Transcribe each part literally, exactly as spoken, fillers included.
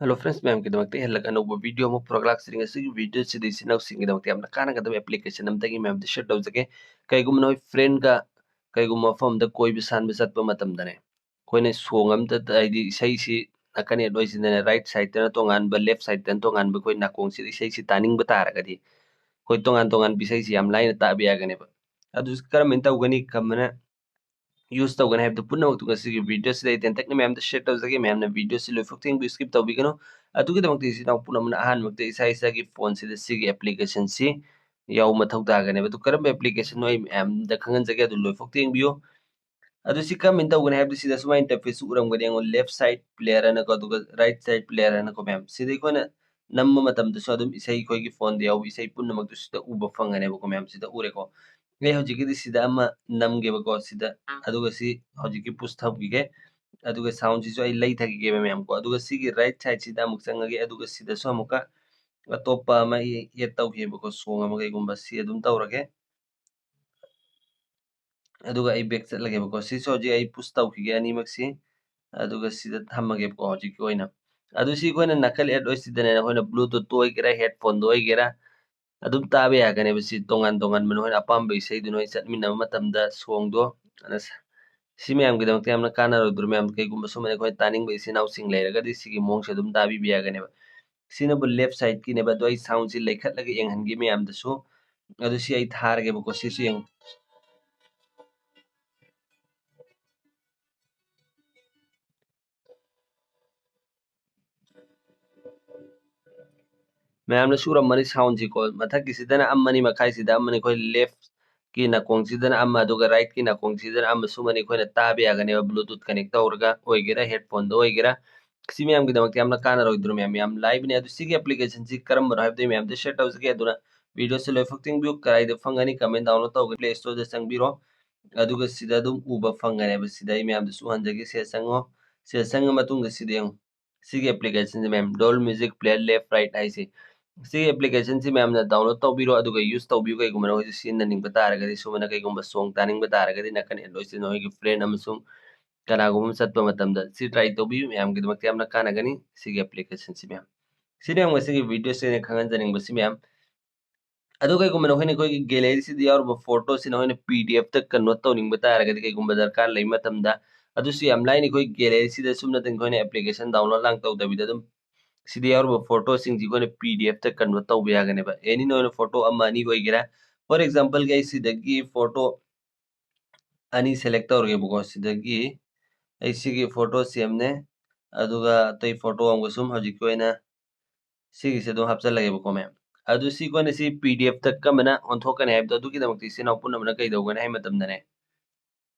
Hello friends, ꯃꯌꯥꯝꯒꯤꯗꯃꯛꯇ ꯍꯦꯜꯂꯛ ꯑꯅꯧꯕ video ꯑꯃ ꯄꯨꯔꯛꯂꯥꯛꯆꯔꯤ꯫ ꯉꯁꯤꯒꯤ ꯚꯤꯗꯤꯑꯣꯁꯤꯗ ꯏꯆꯤꯟ ꯏꯅꯥꯎꯁꯤꯡꯒꯤꯗꯃꯛꯇ ꯌꯥꯝꯅ ꯀꯥꯟꯅꯒꯗꯕ ꯑꯦꯄ꯭ꯂꯤꯀꯦꯁꯟ ꯑꯃꯗꯒꯤ ꯃꯌꯥꯝꯗ ꯁꯤꯌꯔ ꯇꯧꯖꯒꯦ꯫ ꯀꯩꯒꯨꯝꯕ ꯅꯈꯣꯏ ꯐ꯭ꯔꯦꯟꯒ ꯀꯩꯒꯨꯝꯕ ꯃꯐꯝ ꯑꯃꯗ ꯀꯣꯏꯕ ꯁꯥꯟꯕ ꯆꯠꯄ ꯃꯇꯝꯗꯅꯦ, ꯑꯩꯈꯣꯏꯅ ꯁꯣꯡ ꯑꯃꯗ, ꯍꯥꯏꯗꯤ ꯏꯁꯩꯁꯤ ꯅꯥꯀꯟ ꯑꯦꯠ ꯑꯣꯏꯁꯤꯗꯅꯦ, ꯔꯥꯏꯠ ꯁꯥꯏꯠꯇꯅ ꯇꯣꯉꯥꯟꯕ, ꯂꯦꯐ ꯁꯥꯏꯠꯇꯅ ꯇꯣꯉꯥꯟꯕ, ꯑꯩꯈꯣꯏ ꯅꯥꯀꯣꯡꯁꯤꯗ ꯏꯁꯩꯁꯤ ꯇꯥꯅꯤꯡꯕ ꯇꯥꯔꯒꯗꯤ ꯑꯩꯈꯣꯏ ꯇꯣꯉꯥꯟ ꯇꯣꯉꯥꯟꯕ ꯏꯁꯩꯁꯤ ꯌꯥꯝ ꯂꯥꯏꯅ ꯇꯥꯕ ꯌꯥꯒꯅꯦꯕ꯫ ꯑꯗꯨ ꯀꯔꯝꯍꯥꯏꯅ ꯇꯧꯒꯅꯤ, ꯀꯃꯥꯏꯅ ꯌꯨꯁ ꯇꯧꯒꯅꯤ ꯍꯥꯏꯕꯗꯨ ꯄꯨꯝꯅꯃꯛꯇꯨ ꯉꯁꯤꯒꯤ ꯚꯤꯗꯤꯑꯣꯁꯤꯗ ꯑꯩ ꯇꯦꯟꯇꯛꯅ ꯃꯌꯥꯝꯗ ꯁꯤꯌꯔ ꯇꯧꯖꯒꯦ꯫ ꯃꯌꯥꯝꯅ ꯚꯤꯗꯤꯑꯣꯁꯤ ꯂꯣꯏꯐꯥꯎ ꯊꯦꯡꯕꯤꯌꯨ, ꯁ꯭ꯀꯤꯞ ꯇꯧꯕꯤꯒꯅꯨ꯫ ꯑꯗꯨꯒꯤꯗꯃꯛꯇ ꯏꯆꯤꯟ ꯏꯅꯥꯎ ꯄꯨꯝꯅꯃꯛꯅ ꯑꯍꯥꯟꯕꯃꯛꯇ ꯏꯁꯥ ꯏꯁꯥꯒꯤ ꯐꯣꯟꯁꯤꯗ ꯁꯤꯒꯤ ꯑꯦꯄ꯭ꯂꯤꯀꯦꯁꯟꯁꯤ ꯌꯥꯎꯕ ꯃꯊꯧ ꯇꯥꯒꯅꯦꯕ꯫ ꯑꯗꯨ ꯀꯔꯝꯕ ꯑꯦꯄ꯭ꯂꯤꯀꯦꯁꯟꯅꯣ ꯑꯩ ꯃꯌꯥꯝꯗ ꯈꯪꯍꯟꯖꯒꯦ, ꯑꯗꯨ ꯂꯣꯏꯐꯥꯎ ꯊꯦꯡꯕꯤꯌꯨ꯫ ꯑꯗꯨ ꯁꯤ ꯀꯔꯝꯍꯥꯏꯅ ꯇꯧꯒꯅꯤ ꯍꯥꯏꯕꯗꯤ ꯁꯤꯗ ꯁꯨꯃꯥꯏꯅ ꯏꯟꯇꯔꯐꯦꯁꯁꯨ ꯎꯔꯝꯒꯅꯤ, ꯌꯦꯡꯉꯣ, ꯂꯦꯐ ꯁꯥꯏꯠ ꯄ꯭ꯂꯦꯌꯔ ꯍꯥꯏꯅꯀꯣ, ꯑꯗꯨꯒ ꯔꯥꯏꯠ ꯁꯥꯏꯠ ꯄ꯭ꯂꯦꯌꯔ ꯍꯥꯏꯅꯀꯣ ꯃꯌꯥꯝ꯫ ꯁꯤꯗ ꯑꯩꯈꯣꯏꯅ ꯅꯝꯕ ꯃꯇꯝꯗꯁꯨ ꯑꯗꯨꯝ ꯏꯁꯩ ꯑꯩꯈꯣꯏꯒꯤ ꯐꯣꯟꯗ ꯌꯥꯎꯕ ꯏꯁꯩ ꯄꯨꯝꯅꯃꯛꯇꯨ ꯁꯤꯗ ꯎꯕ ꯐꯪꯒꯅꯦꯕꯀꯣ ꯃꯌꯥꯝ, ꯁꯤꯗ ꯎꯔꯦꯀꯣ꯫ ꯑꯩ ꯍꯧꯖꯤꯛꯀꯤꯗꯤ ꯁꯤꯗ ꯑꯃ ꯅꯝꯒꯦꯕꯀꯣ, ꯁꯤꯗ, ꯑꯗꯨꯒ ꯁꯤ ꯍꯧꯖꯤꯛꯀꯤ ꯄꯨꯁ ꯊꯝꯈꯤꯒꯦ, ꯑꯗꯨꯒ ꯁꯥꯎꯟꯁꯤꯁꯨ ꯑꯩ ꯂꯩꯊꯈꯤꯒꯦꯕ ꯃꯌꯥꯝ ꯀꯣ꯫ ꯑꯗꯨꯒ ꯁꯤꯒꯤ ꯔꯥꯏꯠ ꯁꯥꯏꯠꯁꯤꯗ ꯑꯃꯨꯛ ꯆꯪꯉꯒꯦ, ꯑꯗꯨꯒ ꯁꯤꯗꯁꯨ ꯑꯃꯨꯛꯀ ꯑꯇꯣꯞꯄ ꯑꯃ ꯑꯦꯗ ꯇꯧꯒꯦꯕꯀꯣ, ꯁꯣꯡ ꯑꯃ ꯀꯩꯒꯨꯝꯕ, ꯁꯤ ꯑꯗꯨꯝ ꯇꯧꯔꯒꯦ꯫ ꯑꯗꯨꯒ ꯑꯩ ꯕꯦꯛ ꯆꯠꯂꯒꯦꯕꯀꯣ꯫ ꯁꯤꯁꯨ ꯍꯧꯖꯤꯛ ꯑꯩ ꯄꯨꯁ ꯇꯧꯈꯤꯒꯦ ꯑꯅꯤꯃꯛꯁꯤ, ꯑꯗꯨꯒ ꯁꯤꯗ ꯊꯝꯃꯒꯦꯕꯀꯣ ꯍꯧꯖꯤꯛꯀꯤ ꯑꯣꯏꯅ꯫ ꯑꯗꯨ ꯁꯤ ꯑꯩꯈꯣꯏꯅ ꯅꯥꯀꯜ ꯑꯦꯠ ꯑꯣꯏꯁꯤꯗꯅꯦ, ꯑꯩꯈꯣꯏꯅ ꯕ꯭ꯂꯨꯇꯨꯠꯇ ꯑꯣꯏꯒꯦꯔꯥ, ꯍꯦꯠꯐꯣꯟꯗ ꯑꯣꯏꯒꯦꯔꯥ, ꯑꯗꯨꯝ ꯇꯥꯕ ꯌꯥꯒꯅꯦꯕ꯫ ꯁꯤ ꯇꯣꯉꯥꯟ ꯇꯣꯉꯥꯟꯕ ꯅꯈꯣꯏꯅ ꯑꯄꯥꯝꯕ ꯏꯁꯩꯗꯨ ꯅꯈꯣꯏ ꯆꯠꯃꯤꯟꯅꯕ ꯃꯇꯝꯗ ꯁꯣꯡꯗꯣ, ꯑꯗ ꯁ-, ꯁꯤ ꯃꯌꯥꯝꯒꯤꯗꯃꯛꯇ ꯌꯥꯝꯅ ꯀꯥꯟꯅꯔꯣꯏꯗ꯭ꯔꯣ ꯃꯌꯥꯝ? ꯀꯩꯒꯨꯝꯕ ꯁꯨꯝ ꯑꯩꯈꯣꯏ ꯇꯥꯅꯤꯡꯕ ꯏꯆꯤꯟ ꯏꯅꯥꯎꯁꯤꯡ ꯂꯩꯔꯒꯗꯤ ꯁꯤꯒꯤ ꯃꯑꯣꯡꯁꯦ ꯑꯗꯨꯝ ꯇꯥꯕꯤꯕ ꯌꯥꯒꯅꯦꯕ꯫ ꯁꯤꯅꯕꯨ ꯂꯦꯐ ꯁꯥꯏꯠꯀꯤꯅꯦꯕ, ꯑꯗꯣ ꯑꯩ ꯁꯥꯎꯟꯁꯤ ꯂꯩꯈꯠꯂꯒ ꯌꯦꯡꯍꯟꯒꯦ ꯃꯌꯥꯝꯗꯁꯨ꯫ ꯑꯗꯨ ꯁꯤ ꯑꯩ ꯊꯥꯔꯒꯦꯕꯀꯣ, ꯁꯤꯁꯨ ꯌꯦꯡꯉꯨ꯫ ꯃꯌꯥꯝꯅꯁꯨ ꯎꯔꯝꯃꯅꯤ ꯁꯥꯎꯟꯁꯤꯀꯣ, ꯃꯊꯛꯀꯤꯁꯤꯗꯅ ꯑꯃꯅꯤ, ꯃꯈꯥꯏꯁꯤꯗ ꯑꯃꯅꯤ, ꯑꯩꯈꯣꯏ ꯂꯦꯐꯀꯤ ꯅꯥꯀꯣꯡꯁꯤꯗꯅ ꯑꯃ, ꯑꯗꯨꯒ ꯔꯥꯏꯠꯀꯤ ꯅꯥꯀꯣꯡꯁꯤꯗꯅ ꯑꯃ, ꯁꯨꯃꯅꯤ ꯑꯩꯈꯣꯏꯅ ꯇꯥꯕ ꯌꯥꯒꯅꯦꯕ, ꯕ꯭ꯂꯨꯇꯨꯠ ꯀꯅꯦꯛ ꯇꯧꯔꯒ ꯑꯣꯏꯒꯦꯔꯥ, ꯍꯦꯠꯐꯣꯟꯗ ꯑꯣꯏꯒꯦꯔꯥ꯫ ꯁꯤ ꯃꯌꯥꯝꯒꯤꯗꯃꯛꯇ ꯌꯥꯝꯅ ꯀꯥꯟꯅꯔꯣꯏꯗ꯭ꯔꯣ ꯃꯌꯥꯝ? ꯌꯥꯝ ꯂꯥꯏꯕꯅꯦ꯫ ꯑꯗꯨ ꯁꯤꯒꯤ ꯑꯦꯄ꯭ꯂꯤꯀꯦꯁꯟꯁꯤ ꯀꯔꯝꯕꯅꯣ ꯍꯥꯏꯕꯗꯨ ꯑꯩ ꯃꯌꯥꯝꯗ ꯁꯤꯌꯔ ꯇꯧꯖꯒꯦ꯫ ꯑꯗꯨꯅ ꯚꯤꯗꯤꯑꯣꯁꯤ ꯂꯣꯏꯐꯥꯎ ꯊꯦꯡꯕꯤꯌꯨ꯫ ꯀꯗꯥꯏꯗ ꯐꯪꯒꯅꯤ? ꯀꯃꯥꯏꯅ ꯗꯥꯎꯟꯂꯣꯗ ꯇꯧꯒꯅꯤ? ꯄ꯭ꯂꯦ ꯁ꯭ꯇꯣꯔꯗ ꯆꯪꯕꯤꯔꯣ, ꯑꯗꯨꯒ ꯁꯤꯗ ꯑꯗꯨꯝ ꯎꯕ ꯐꯪꯒꯅꯦꯕ꯫ ꯁꯤꯗ ꯑꯩ ꯃꯌꯥꯝꯗꯁꯨ ꯎꯍꯟꯖꯒꯦ꯫ ꯁꯤꯗ ꯆꯪꯉꯣ꯫ ꯁꯤꯗ ꯆꯪꯉ ꯃꯇꯨꯡꯗ ꯁꯤꯗ ꯌꯦꯡꯉꯨ, ꯁꯤꯒꯤ ꯑꯦꯄ꯭ꯂꯤꯀꯦꯁꯟꯁꯦ ꯃꯌꯥꯝ, ꯗꯣꯜ ꯃ꯭ꯌꯨꯖꯤꯛ ꯄ꯭ꯂꯦꯌꯔ ꯂꯦꯐ ꯔꯥꯏꯠ ꯍꯥꯏꯁꯦ꯫ ꯁꯤꯒꯤ ꯑꯦꯄ꯭ꯂꯤꯀꯦꯁꯟꯁꯤ ꯃꯌꯥꯝꯅ ꯗꯥꯎꯟꯂꯣꯗ ꯇꯧꯕꯤꯔꯣ, ꯑꯗꯨꯒ ꯌꯨꯁ ꯇꯧꯕꯤꯌꯨ꯫ ꯀꯩꯒꯨꯝꯕ ꯅꯈꯣꯏꯁꯨ ꯁꯤꯖꯤꯟꯅꯅꯤꯡꯕ ꯇꯥꯔꯒꯗꯤ, ꯁꯨꯃꯥꯏꯅ ꯀꯩꯒꯨꯝꯕ ꯁꯣꯡ ꯇꯥꯅꯤꯡꯕ ꯇꯥꯔꯒꯗꯤ, ꯅꯥꯀꯟ ꯑꯦꯠ ꯑꯣꯏꯁꯤ ꯅꯈꯣꯏꯒꯤ ꯐ꯭ꯔꯦꯟ ꯑꯃꯁꯨꯡ ꯀꯅꯥꯒꯨꯝꯕ ꯑꯃ ꯆꯠꯄ ꯃꯇꯝꯗ꯫ ꯁꯤ try ꯇꯧꯕꯤꯌꯨ, ꯃꯌꯥꯝꯒꯤꯗꯃꯛꯇ ꯌꯥꯝꯅ ꯀꯥꯟꯅꯒꯅꯤ ꯁꯤꯒꯤ application ꯁꯤ, ꯃꯌꯥꯝ꯫ ꯁꯤꯅꯤ ꯃꯌꯥꯝ ꯉꯁꯤꯒꯤ video ꯁꯤꯅ ꯈꯪꯍꯟꯖꯅꯤꯡꯕꯁꯤ, ꯃꯌꯥꯝ꯫ ꯑꯗꯨ ꯀꯩꯒꯨꯝꯕ ꯅꯈꯣꯏꯅ ꯑꯩꯈꯣꯏꯒꯤ gallery ꯁꯤꯗ ꯌꯥꯎꯔꯤꯕ photo ꯁꯤ ꯅꯈꯣꯏꯅ P D F ꯇ convert ꯇꯧꯅꯤꯡꯕ ꯇꯥꯔꯒꯗꯤ, ꯀꯩꯒꯨꯝꯕ ꯗꯔꯀꯥꯔ ꯂꯩꯕ ꯃꯇꯝꯗ, ꯑꯗꯨꯁꯨ ꯌꯥꯝ ꯂꯥꯏꯅ ꯑꯩꯈꯣꯏ gallery ꯁꯤꯗ ꯁꯨꯞꯅꯇꯪ ꯑꯩꯈꯣꯏꯅ application download ꯂꯥꯡ ꯇꯧꯗꯕꯤꯗ ꯑꯗꯨꯝ ꯁꯤꯗ ꯌꯥꯎꯔꯤꯕ photo ꯁꯤꯡꯁꯤ ꯑꯩꯈꯣꯏꯅ P D F ꯇ convert ꯇꯧꯕ ꯌꯥꯒꯅꯦꯕ꯫ Any ꯅꯈꯣꯏꯅ photo ꯑꯃ ꯑꯅꯤ ꯑꯣꯏꯒꯦꯔꯥ, for example ꯒꯤ ꯑꯩ ꯁꯤꯗꯒꯤ photo ꯑꯅꯤ select ꯇꯧꯔꯒꯦꯕꯀꯣ꯫ ꯁꯤꯗꯒꯤ ꯑꯩ ꯁꯤꯒꯤ photo ꯁꯦꯝꯅꯦ, ꯑꯗꯨꯒ ꯑꯇꯩ photo ꯑꯃꯒ ꯁꯨꯝ ꯍꯧꯖꯤꯛꯀꯤ ꯑꯣꯏꯅ ꯁꯤꯒꯤꯁꯦ ꯑꯗꯨꯝ ꯍꯥꯞꯆꯜꯂꯒꯦꯕꯀꯣ, ꯃꯌꯥꯝ꯫ ꯑꯗꯨ ꯁꯤ ꯑꯩꯈꯣꯏꯅ ꯁꯤ P D F ꯇ ꯀꯔꯝꯕꯅ ꯑꯣꯟꯊꯣꯛꯀꯅꯤ ꯍꯥꯏꯕꯗꯣ, ꯑꯗꯨꯒꯤꯗꯃꯛꯇ ꯏꯆꯤꯟ ꯏꯅꯥꯎ ꯄꯨꯝꯅꯃꯛꯅ ꯀꯩꯗꯧꯒꯅꯤ ꯍꯥꯏꯕ ꯃꯇꯝꯗꯅꯦ,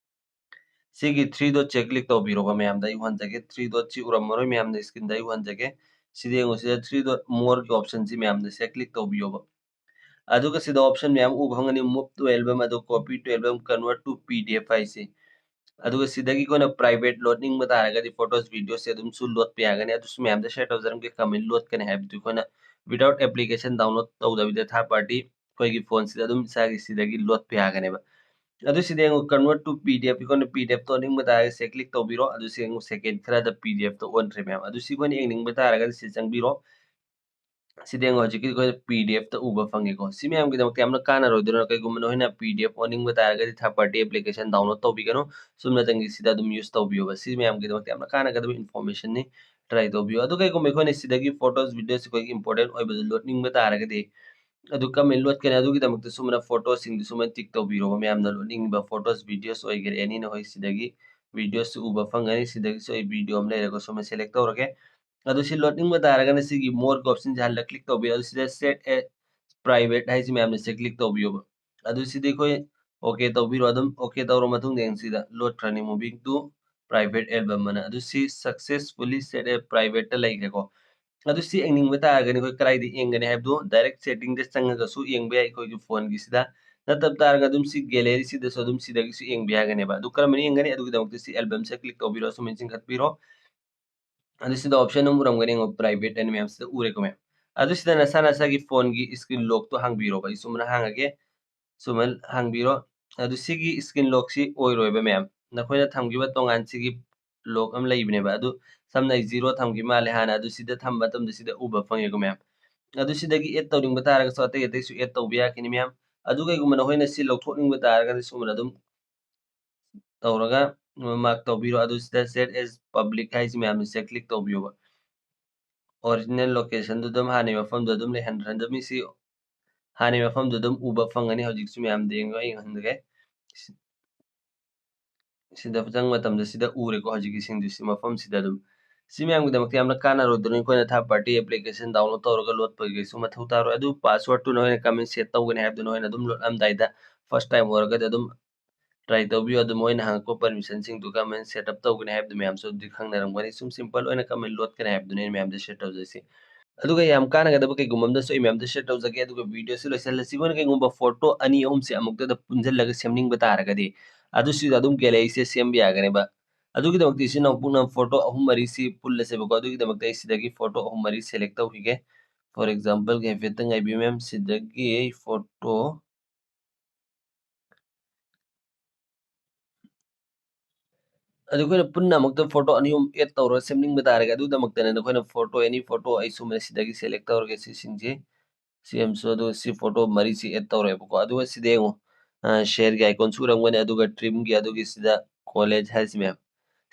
ꯁꯤꯒꯤ three dot ꯁꯦ click ꯇꯧꯕꯤꯔꯣꯀꯣ, ꯃꯌꯥꯝꯗ ꯑꯩ ꯎꯍꯟꯖꯒꯦ꯫ Three dot ꯁꯤ ꯎꯔꯝꯃꯔꯣꯏ ꯃꯌꯥꯝꯅ screen ꯗ, ꯑꯩ ꯎꯍꯟꯖꯒꯦ꯫ ꯁꯤꯗ ꯌꯦꯡꯉꯨ, ꯁꯤꯗ three dot more ꯒꯤ option ꯁꯤ ꯃꯌꯥꯝꯗ ꯁꯤꯗ click ꯇꯧꯕꯤꯌꯣꯕ꯫ ꯑꯗꯨꯒ ꯁꯤꯗ option ꯃꯌꯥꯝ ꯎꯕ ꯐꯪꯒꯅꯤ, move to album, ꯑꯗꯨ copy to album, convert to P D F ꯍꯥꯏꯁꯦ꯫ ꯑꯗꯨꯒ ꯁꯤꯗꯒꯤ ꯑꯩꯈꯣꯏꯅ private ꯂꯣꯠꯅꯤꯡꯕ ꯇꯥꯔꯒꯗꯤ photos, video ꯁꯦ ꯑꯗꯨꯝꯁꯨ ꯂꯣꯠꯄ ꯌꯥꯒꯅꯤ꯫ ꯑꯗꯨꯁꯨ ꯃꯌꯥꯝꯗ share ꯇꯧꯖꯔꯝꯒꯦ, ꯀꯃꯥꯏꯅ ꯂꯣꯠꯀꯅꯤ ꯍꯥꯏꯕꯗꯨ ꯑꯩꯈꯣꯏꯅ without application download ꯇꯧꯗꯕꯤꯗ third party ꯑꯩꯈꯣꯏꯒꯤ phone ꯁꯤꯗ ꯑꯗꯨꯝ ꯏꯁꯥꯒꯤ ꯁꯤꯗꯒꯤ ꯂꯣꯠꯄ ꯌꯥꯒꯅꯦꯕ꯫ ꯑꯗꯨ ꯁꯤꯗ ꯌꯦꯡꯉꯨ, convert to P D F, ꯑꯩꯈꯣꯏꯅ P D F ꯇ ꯑꯣꯟꯅꯤꯡꯕ ꯇꯥꯔꯒꯗꯤ ꯁꯤꯗ click ꯇꯧꯕꯤꯔꯣ꯫ ꯑꯗꯨ ꯁꯤ ꯌꯦꯡꯉꯨ, second ꯈꯔꯗ P D F ꯇ ꯑꯣꯟꯈ꯭ꯔꯦ, ꯃꯌꯥꯝ꯫ ꯑꯗꯨ ꯁꯤ ꯑꯩꯈꯣꯏꯅ ꯌꯦꯡꯅꯤꯡꯕ ꯇꯥꯔꯒꯗꯤ ꯁꯤ ꯆꯪꯕꯤꯔꯣ꯫ ꯁꯤꯗ ꯌꯦꯡꯉꯣ, ꯍꯧꯖꯤꯛꯀꯤ ꯑꯩꯈꯣꯏ P D F ꯇ ꯎꯕ ꯐꯪꯉꯦꯀꯣ꯫ ꯁꯤ ꯃꯌꯥꯝꯒꯤꯗꯃꯛꯇ ꯌꯥꯝꯅ ꯀꯥꯟꯅꯔꯣꯏꯗꯣꯏꯅ, ꯀꯩꯒꯨꯝꯕ ꯅꯈꯣꯏꯅ P D F ꯑꯣꯟꯅꯤꯡꯕ ꯇꯥꯔꯒꯗꯤ third party application download ꯇꯧꯕꯤꯒꯅꯨ, ꯁꯨꯞꯅꯇꯪꯒꯤ ꯁꯤꯗ ꯑꯗꯨꯝ use ꯇꯧꯕꯤꯌꯣꯕ꯫ ꯁꯤ ꯃꯌꯥꯝꯒꯤꯗꯃꯛꯇ ꯌꯥꯝꯅ ꯀꯥꯟꯅꯒꯗꯕ information ꯅꯤ, try ꯇꯧꯕꯤꯌꯨ꯫ ꯑꯗꯨ ꯀꯩꯒꯨꯝꯕ ꯑꯩꯈꯣꯏꯅ ꯁꯤꯗꯒꯤ photos, videos ꯑꯩꯈꯣꯏꯒꯤ important ꯑꯣꯏꯕꯗꯨ ꯂꯣꯠꯅꯤꯡꯕ ꯇꯥꯔꯒꯗꯤ, ꯑꯗꯨ ꯀꯔꯝꯍꯥꯏꯅ ꯂꯣꯠꯀꯅꯤ? ꯑꯗꯨꯒꯤꯗꯃꯛꯇ ꯁꯨꯃꯥꯏꯅ photo ꯁꯤꯡꯗꯨ ꯁꯨꯃꯥꯏꯅ tick ꯇꯧꯕꯤꯔꯣꯕ, ꯃꯌꯥꯝꯅ ꯂꯣꯠꯅꯤꯡꯉꯤꯕ photos, videos ꯑꯣꯏꯒꯦꯔꯥ, any ꯅꯈꯣꯏ ꯁꯤꯗꯒꯤ videos ꯁꯨ ꯎꯕ ꯐꯪꯒꯅꯤ꯫ ꯁꯤꯗꯒꯤꯁꯨ ꯑꯩ video ꯑꯃ ꯂꯩꯔꯒ ꯁꯨꯃꯥꯏꯅ select ꯇꯧꯔꯒꯦ꯫ ꯑꯗꯨ ꯁꯤ ꯂꯣꯠꯅꯤꯡꯕ ꯇꯥꯔꯒꯅ ꯁꯤꯒꯤ more ꯒꯤ option ꯁꯦ ꯍꯜꯂ click ꯇꯧꯕꯤꯔꯣ꯫ ꯑꯗꯨ ꯁꯤꯗ set as private ꯍꯥꯏꯁꯤ ꯃꯌꯥꯝꯅ ꯁꯤ click ꯇꯧꯕꯤꯌꯣꯕ꯫ ꯑꯗꯨ ꯁꯤꯗꯤ ꯑꯩꯈꯣꯏ okay ꯇꯧꯕꯤꯔꯣ꯫ ꯑꯗꯨꯝ okay ꯇꯧꯔ ꯃꯇꯨꯡꯗ ꯌꯦꯡ ꯁꯤꯗ ꯂꯣꯠꯈ꯭ꯔꯅꯤ, moving to private album ꯑꯅ꯫ ꯑꯗꯨ ꯁꯤ successfully set as private ꯇ ꯂꯩꯈ꯭ꯔꯦꯀꯣ꯫ ꯑꯗꯨ ꯁꯤ ꯌꯦꯡꯅꯤꯡꯕ ꯇꯥꯔꯒꯗꯤ ꯑꯩꯈꯣꯏ ꯀꯗꯥꯏꯗ ꯌꯦꯡꯒꯅꯤ ꯍꯥꯏꯕꯗꯨ direct setting ꯗ ꯆꯪꯉꯒꯁꯨ ꯌꯦꯡꯕ ꯌꯥꯏ ꯑꯩꯈꯣꯏꯒꯤ phone ꯒꯤꯁꯤꯗ꯫ ꯅꯠꯇꯕ ꯇꯥꯔꯒ ꯑꯗꯨꯝ ꯁꯤ gallery ꯁꯤꯗꯁꯨ ꯑꯗꯨꯝ ꯁꯤꯗꯒꯤꯁꯨ ꯌꯦꯡꯕ ꯌꯥꯒꯅꯦꯕ꯫ ꯑꯗꯨ ꯀꯔꯝꯕꯅ ꯌꯦꯡꯒꯅꯤ? ꯑꯗꯨꯒꯤꯗꯃꯛꯇ ꯁꯤ album ꯁꯦ click ꯇꯧꯕꯤꯔꯣ, ꯁꯨꯃꯥꯏꯅ ꯆꯤꯡꯈꯠꯄꯤꯔꯣ꯫ ꯑꯗꯨ ꯁꯤꯗ option ꯑꯃ ꯎꯔꯝꯒꯅꯤ, ꯌꯦꯡꯉꯣ, private ꯍꯥꯏꯅ ꯃꯌꯥꯝ ꯁꯤꯗ ꯎꯔꯦꯀꯣ, ꯃꯌꯥꯝ꯫ ꯑꯗꯨ ꯁꯤꯗ ꯅꯁꯥ ꯅꯁꯥꯒꯤ phone ꯒꯤ screen lock ꯇꯣ ꯍꯥꯡꯕꯤꯔꯣꯕ꯫ ꯑꯩ ꯁꯨꯃꯥꯏꯅ ꯍꯥꯡꯉꯒꯦ, ꯁꯨꯃꯥꯏꯅ ꯍꯥꯡꯕꯤꯔꯣ꯫ ꯑꯗꯨ ꯁꯤꯒꯤ screen lock ꯁꯤ ꯑꯣꯏꯔꯣꯏꯕ, ꯃꯌꯥꯝ꯫ ꯅꯈꯣꯏꯅ ꯊꯝꯈꯤꯕ ꯇꯣꯉꯥꯟ ꯁꯤꯒꯤ ꯂꯣꯛ ꯑꯃ ꯂꯩꯕꯅꯦꯕ꯫ ꯑꯗꯨ ꯁꯝꯅ ꯑꯩ ꯖꯤꯔꯣ ꯊꯝꯈꯤ ꯃꯥꯜꯂꯦ ꯍꯥꯟꯅ, ꯑꯗꯨ ꯁꯤꯗ ꯊꯝꯕ ꯃꯇꯝꯗ ꯁꯤꯗ ꯎꯕ ꯐꯪꯉꯦꯀꯣ ꯃꯌꯥꯝ꯫ ꯑꯗꯨ ꯁꯤꯗꯒꯤ ꯑꯦꯗ ꯇꯧꯅꯤꯡꯕ ꯇꯥꯔꯒꯁꯨ ꯑꯇꯩ ꯑꯇꯩꯁꯨ ꯑꯦꯗ ꯇꯧꯕ ꯌꯥꯈꯤꯅꯤ ꯃꯌꯥꯝ꯫ ꯑꯗꯨ ꯀꯩꯒꯨꯝꯕ ꯅꯈꯣꯏꯅ ꯁꯤ ꯂꯧꯊꯣꯛꯅꯤꯡꯕ ꯇꯥꯔꯒꯗꯤ ꯁꯨꯃꯥꯏꯅ ꯑꯗꯨꯝ ꯇꯧꯔꯒ ꯃꯥꯔꯛ ꯇꯧꯕꯤꯔꯣ꯫ ꯑꯗꯨ ꯁꯤꯗ set as public ꯍꯥꯏꯁꯤ ꯃꯌꯥꯝꯅ ꯁꯤꯗ ꯀ꯭ꯂꯤꯛ ꯇꯧꯕꯤꯌꯣꯕ꯫ ꯑꯣꯔꯤꯖꯤꯅꯦꯜ ꯂꯣꯀꯦꯁꯟꯗꯨ ꯑꯗꯨꯝ ꯍꯥꯟꯅꯒꯤ ꯃꯐꯝꯗꯨ ꯑꯗꯨꯝ ꯂꯩꯍꯟꯗ꯭ꯔꯗꯕꯅꯤ꯫ ꯁꯤ ꯍꯥꯟꯅꯒꯤ ꯃꯐꯝꯗꯨ ꯑꯗꯨꯝ ꯎꯕ ꯐꯪꯒꯅꯤ꯫ ꯍꯧꯖꯤꯛꯁꯨ ꯃꯌꯥꯝꯗ ꯌꯦꯡꯉꯣ, ꯑꯩ ꯌꯦꯡꯍꯟꯖꯒꯦ꯫ ꯁꯤꯗ ꯆꯪꯕ ꯃꯇꯝꯗ ꯁꯤꯗ ꯎꯔꯦꯀꯣ, ꯍꯧꯖꯤꯛꯀꯤꯁꯤꯡꯗꯨ ꯁꯤ ꯃꯐꯝꯁꯤꯗ ꯑꯗꯨꯝ꯫ ꯁꯤ ꯃꯌꯥꯝꯒꯤꯗꯃꯛꯇ ꯌꯥꯝꯅ ꯀꯥꯟꯅꯔꯣꯏꯗꯣꯏꯅꯤ꯫ ꯑꯩꯈꯣꯏꯅ third party application download ꯇꯧꯔꯒ ꯂꯣꯠꯄꯒꯤ ꯀꯩꯁꯨ ꯃꯊꯧ ꯇꯥꯔꯣꯏ꯫ ꯑꯗꯨ passwordꯇꯨ ꯅꯈꯣꯏꯅ ꯀꯃꯥꯏꯅ set ꯇꯧꯒꯅꯤ ꯍꯥꯏꯕꯗꯨ ꯅꯈꯣꯏꯅ ꯑꯗꯨꯝ ꯂꯣꯠꯂꯝꯗꯥꯏꯗ first time ꯑꯣꯏꯔꯒꯗꯤ ꯑꯗꯨꯝ try ꯇꯧꯕꯤꯌꯨ꯫ ꯑꯗꯨ ꯃꯣꯏꯅ ꯍꯪꯉꯛꯄ permissionꯁꯤꯡꯗꯨ ꯀꯃꯥꯏꯅ set up ꯇꯧꯒꯅꯤ ꯍꯥꯏꯕꯗꯨ ꯃꯌꯥꯝꯁꯨ ꯑꯗꯨꯗꯤ ꯈꯪꯅꯔꯝꯒꯅꯤ꯫ ꯁꯨꯝ simple ꯑꯣꯏꯅ ꯀꯃꯥꯏꯅ ꯂꯣꯠꯀꯅꯤ ꯍꯥꯏꯕꯗꯨꯅꯤ ꯑꯩꯅ ꯃꯌꯥꯝꯗ share ꯇꯧꯖꯔꯤꯁꯤ꯫ ꯑꯗꯨꯒ ꯌꯥꯝ ꯀꯥꯟꯅꯒꯗꯕ ꯀꯩꯒꯨꯝꯕ ꯑꯃꯗꯁꯨ ꯑꯩ ꯃꯌꯥꯝꯗ share ꯇꯧꯖꯒꯦ꯫ ꯑꯗꯨꯒ videoꯁꯤ ꯂꯣꯏꯁꯤꯜꯂꯁꯤ꯫ ꯑꯩꯈꯣꯏꯅ ꯀꯩꯒꯨꯝꯕ photo ꯑꯅꯤ ꯑꯍꯨꯝꯁꯦ ꯑꯃꯨꯛꯇꯗ ꯄꯨꯟꯁꯤꯜꯂꯒ ꯁꯦꯝꯅꯤꯡꯕ ꯇꯥꯔꯒꯗꯤ ꯑꯗꯨꯁꯨ ꯑꯗꯨꯝ galleryꯁꯦ ꯁꯦꯝꯕ ꯌꯥꯒꯅꯦꯕ꯫ ꯑꯗꯨꯒꯤꯗꯃꯛꯇ ꯏꯆꯤꯟ ꯏꯅꯥꯎ ꯄꯨꯟꯅ photo ꯑꯍꯨꯝ ꯃꯔꯤꯁꯤ ꯄꯨꯜꯂꯁꯦꯕꯀꯣ꯫ ꯑꯗꯨꯒꯤꯗꯃꯛꯇ ꯑꯩ ꯁꯤꯗꯒꯤ photo ꯑꯍꯨꯝ ꯃꯔꯤ select ꯇꯧꯈꯤꯒꯦ꯫ For exampleꯒꯤ ꯍꯥꯏꯐꯦꯠꯇꯪ ꯉꯥꯏꯕꯤꯌꯨ ꯃꯌꯥꯝ꯫ ꯁꯤꯗꯒꯤ photo ꯑꯗꯨ ꯑꯩꯈꯣꯏꯅ ꯄꯨꯟꯅ ꯑꯃꯨꯛꯇ photo ꯑꯅꯤ ꯑꯍꯨꯝ add ꯇꯧꯔꯒ ꯁꯦꯝꯅꯤꯡꯕ ꯇꯥꯔꯒꯗꯤ ꯑꯗꯨꯒꯤꯗꯃꯛꯇꯅꯦ ꯅꯈꯣꯏꯅ photo, any photo ꯑꯩ ꯁꯨꯃꯥꯏꯅ ꯁꯤꯗꯒꯤ select ꯇꯧꯔꯒꯦ ꯁꯤꯁꯤꯡꯁꯦ꯫ ꯁꯤ ꯑꯃꯁꯨ ꯑꯗꯨꯒ ꯁꯤ photo ꯃꯔꯤꯁꯤ add ꯇꯧꯔꯦꯕꯀꯣ꯫ ꯑꯗꯨꯒ ꯁꯤꯗ ꯌꯦꯡꯉꯨ, ꯑ, shareꯒꯤ iconꯁꯨ ꯎꯔꯝꯒꯅꯤ꯫ ꯑꯗꯨꯒ trimꯒꯤ ꯑꯗꯨꯒꯤ ꯁꯤꯗ collage ꯍꯥꯏꯔꯤꯁꯤ ꯃꯌꯥꯝ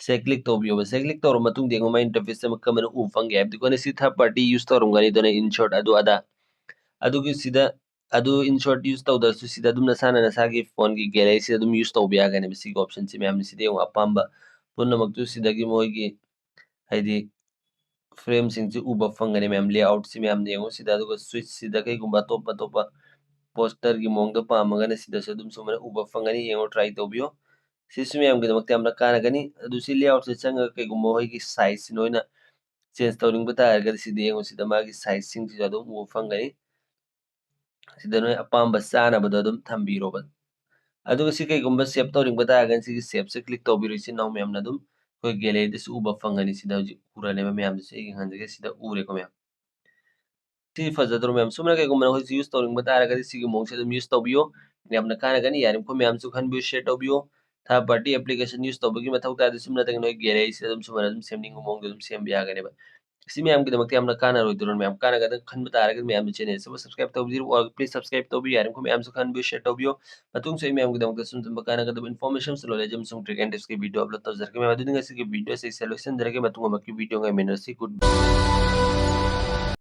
ꯁꯦ click ꯇꯧꯕꯤꯌꯣꯕ꯫ ꯁꯦ click ꯇꯧꯔꯕ ꯃꯇꯨꯡꯗ ꯌꯦꯡꯉꯨ ꯃꯥꯏ interfaceꯁꯦ ꯑꯃꯨꯛ ꯀꯃꯥꯏꯅ ꯎꯕ ꯐꯪꯒꯦ ꯍꯥꯏꯕꯗꯤ ꯑꯩꯈꯣꯏꯅ ꯁꯤ third party use ꯇꯧꯔꯝꯒꯅꯤ꯫ ꯑꯗꯨꯅ insert ꯑꯗꯨ ꯑꯗꯥ ꯑꯗꯨꯒꯤ ꯁꯤꯗ ꯑꯗꯨ insert use ꯇꯧꯗ꯭ꯔꯁꯨ ꯁꯤꯗ ꯑꯗꯨꯝ ꯅꯁꯥꯅ ꯅꯁꯥꯒꯤ phoneꯒꯤ galleryꯁꯤꯗ ꯑꯗꯨꯝ use ꯇꯧꯕ ꯌꯥꯒꯅꯦꯕ꯫ ꯁꯤꯒꯤ optionꯁꯤ ꯃꯌꯥꯝꯅ ꯁꯤꯗ ꯌꯦꯡꯉꯨ ꯑꯄꯥꯝꯕ ꯄꯨꯝꯅꯃꯛꯇꯨ ꯁꯤꯗꯒꯤ ꯃꯣꯏꯒꯤ ꯍꯥꯏꯗꯤ frameꯁꯤꯡꯁꯤ ꯎꯕ ꯐꯪꯒꯅꯤ ꯃꯌꯥꯝ꯫ Layoutꯁꯤ ꯃꯌꯥꯝꯅ ꯌꯦꯡꯉꯨ ꯁꯤꯗ, ꯑꯗꯨꯒ switchꯁꯤꯗ ꯀꯩꯒꯨꯝꯕ ꯑꯇꯣꯞ ꯑꯇꯣꯞꯄ posterꯒꯤ ꯃꯑꯣꯡꯗ ꯄꯥꯝꯃꯒꯅ ꯁꯤꯗꯁꯨ ꯑꯗꯨꯝ ꯁꯨꯃꯥꯏꯅ ꯎꯕ ꯐꯪꯒꯅꯤ꯫ ꯌꯦꯡꯉꯨ, try ꯇꯧꯕꯤꯌꯨ꯫ ꯁꯤꯁꯨ ꯃꯌꯥꯝꯒꯤꯗꯃꯛꯇ ꯌꯥꯝꯅ ꯀꯥꯟꯅꯒꯅꯤ꯫ ꯑꯗꯨ ꯁꯤ layoutꯁꯦ ꯆꯪꯉꯒ ꯀꯩꯒꯨꯝꯕ ꯑꯩꯈꯣꯏꯒꯤ sizeꯁꯤ ꯅꯣꯏꯅ change ꯇꯧꯅꯤꯡꯕ ꯇꯥꯔꯒꯗꯤ ꯁꯤꯗ ꯌꯦꯡꯉꯨ, ꯁꯤꯗ ꯃꯥꯒꯤ sizeꯁꯤꯡꯁꯤꯁꯨ ꯑꯗꯨꯝ ꯎꯕ ꯐꯪꯒꯅꯤ꯫ ꯁꯤꯗ ꯅꯣꯏ ꯑꯄꯥꯝꯕ ꯆꯥꯅꯕꯗꯣ ꯑꯗꯨꯝ ꯊꯝꯕꯤꯔꯣꯕ꯫ ꯑꯗꯨꯒ ꯁꯤ ꯀꯩꯒꯨꯝꯕ save ꯇꯧꯅꯤꯡꯕ ꯇꯥꯔꯒꯗꯤ ꯁꯤꯒꯤ saveꯁꯦ click ꯇꯧꯕꯤꯔꯣ꯫ ꯏꯆꯤꯟ ꯏꯅꯥꯎ ꯃꯌꯥꯝꯅ ꯑꯗꯨꯝ ꯑꯩꯈꯣꯏ galleryꯗꯁꯨ ꯎꯕ ꯐꯪꯒꯅꯤ꯫ ꯁꯤꯗ ꯍꯧꯖꯤꯛ ꯎꯔꯅꯦꯕ ꯃꯌꯥꯝꯗꯁꯨ ꯑꯩ ꯌꯦꯡꯍꯟꯖꯒꯦ꯫ ꯁꯤꯗ ꯎꯔꯦꯀꯣ ꯃꯌꯥꯝ꯫ ꯁꯤ ꯐꯖꯗ꯭ꯔꯣ ꯃꯌꯥꯝ? ꯁꯨꯝꯅ ꯀꯩꯒꯨꯝꯕ ꯅꯈꯣꯏꯁꯨ use ꯇꯧꯅꯤꯡꯕ ꯇꯥꯔꯒꯗꯤ ꯁꯤꯒꯤ ꯃꯑꯣꯡꯁꯦ ꯑꯗꯨꯝ use ꯇꯧꯕꯤꯌꯣ꯫ ꯌꯥꯝꯅ ꯀꯥꯟꯅꯒꯅꯤ꯫ ꯌꯥꯔꯤꯃꯈꯩ ꯃꯌꯥꯝꯁꯨ ꯈꯟꯕꯤꯌꯨ, share ꯇꯧꯕꯤꯌꯨ꯫ third party application use ꯇꯧꯕꯒꯤ ꯃꯊꯧ ꯇꯥꯗꯦ꯫ ꯁꯨꯞꯅꯇꯒꯤ ꯅꯣꯏ gallery ꯁꯤꯗ ꯑꯗꯨꯝ ꯁꯨꯃꯥꯏꯅ ꯑꯗꯨꯝ ꯁꯦꯝꯅꯤꯡꯕ ꯃꯑꯣꯡꯗ ꯑꯗꯨꯝ ꯁꯦꯝꯕ ꯌꯥꯒꯅꯦꯕ꯫ ꯁꯤ ꯃꯌꯥꯝꯒꯤꯗꯃꯛꯇ ꯌꯥꯝꯅ ꯀꯥꯟꯅꯔꯣꯏꯗ꯭ꯔꯣ? ꯃꯌꯥꯝ ꯀꯥꯟꯅꯒꯗꯕ ꯈꯟꯕ ꯇꯥꯔꯒꯗꯤ ꯃꯌꯥꯝꯅ channel ꯑꯁꯤꯕꯨ subscribe ꯇꯧꯕꯤꯔꯣ꯫ Please subscribe ꯇꯧꯕꯤꯌꯨ꯫ ꯌꯥꯔꯤꯕꯃꯈꯩ ꯃꯌꯥꯝꯁꯨ ꯈꯟꯕꯤꯌꯨ, share ꯇꯧꯕꯤꯌꯨ꯫ ꯃꯇꯨꯡꯁꯨ ꯑꯩ ꯃꯌꯥꯝꯒꯤꯗꯃꯛꯇ ꯁꯨꯝ ꯁꯨꯝꯕ ꯀꯥꯟꯅꯒꯗꯕ information, knowledge ꯑꯃꯁꯨꯡ trick and tricks ꯀꯤ video upload ꯇꯧꯖꯔꯛꯀꯦ꯫ ꯃꯌꯥꯝ, ꯑꯗꯨꯗꯤ ꯉꯁꯤꯒꯤ video ꯑꯁꯤ ꯁꯤꯗ ꯂꯣꯏꯁꯤꯟꯖꯔꯒꯦ꯫ ꯃꯇꯨꯡ ꯑꯃꯨꯛꯀꯤ video ꯉꯥꯏꯃꯤꯟꯅꯔꯁꯤ꯫ Goodbye꯫